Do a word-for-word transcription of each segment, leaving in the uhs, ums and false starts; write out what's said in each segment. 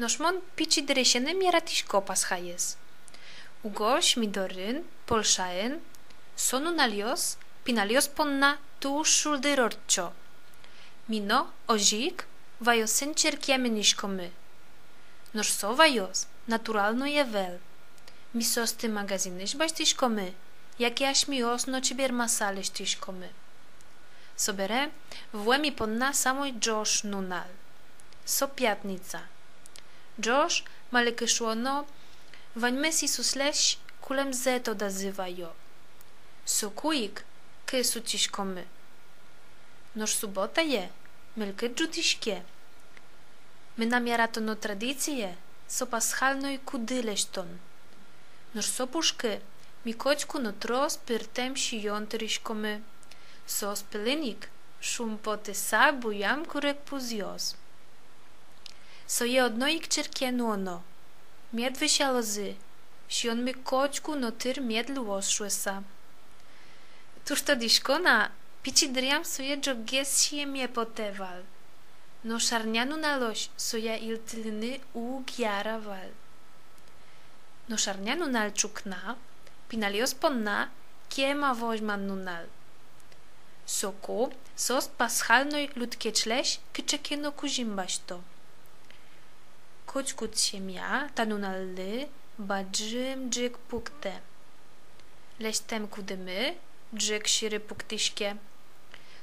Нош мон пичи дырысеным яратӥсько Пасхаез. Угось ми дорын, Польшаын, со нуналъёс пиналъёс понна туж шулдыр ортчо. Ми но озьы ик ваёсын черкъя мынӥськомы. Нош со ваёс натуральной ӧвӧл. Ми соосты магазинысь басьтӥськомы, яке асьмеос но чебермаса лэсьтӥськомы. Собере вуэ ми понна самой ӝож нунал. Со пятница. Ӝож, малы ке шуоно, ваньмыз Иисуслэсь кулэмзэ тодазы ваё. Соку ик кӧс утиськомы. Нош субботае мылкыд ӝутӥське. Мынам яратоно традицие — со пасхальной куды лэсьтон. Нош со пушкы ми котьку но трос пӧртэм сиён тырӥськомы. Соос пӧлын ик шумпотыса буям курегпузъёс. Сое одно ик черке нуоно. Мед вӧсялозы, сиёнмы котьку но тыр мед луоз шуыса. Туж тодӥсько на, пичи дыръям сое ӝоггес сиеме потэ вал. Нош арня нуналозь сое ильтылыны уг яра вал. Нош арня нуналь ӵукна пиналъёс понна кема возьман нунал. Соку соос пасхальной люд-кечлэсь кыӵе ке но кузьым басьто. Котькуд семья та нуналлы бадӟым ӝӧк пуктэ. Лэсьтэм кудымы ӝӧк сьӧры пуктӥське.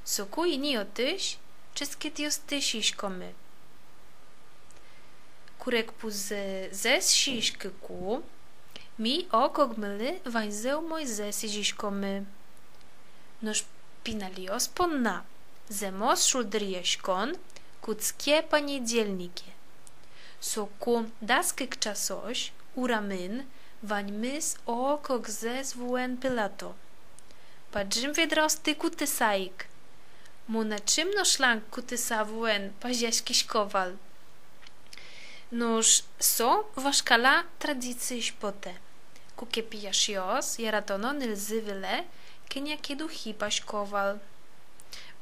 Соку ини отысь ческытъёсты сиськомы. Курегпузэз сиськыку, ми ог-огмылы ваньзэ умойзэ сӥзиськомы. Нош пиналъёс понна зэмос шулдыръяськон кутске понедельнике. Соку дас кык часозь урамын ваньмыз ог-огзэс вуэн пылато. Бадӟым ведраосты кутыса ик. Мон ачим но шланг кутыса вуэн пазяськисько вал. Нош со вашкала традициысь потэ. Куке пияшъёс яратоно нылзы вылэ кӧня ке духи пасько вал.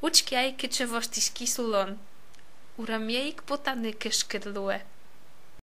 Учке ай, кыӵе воштӥськись улон. Ураме ик потаны кышкыт луэ.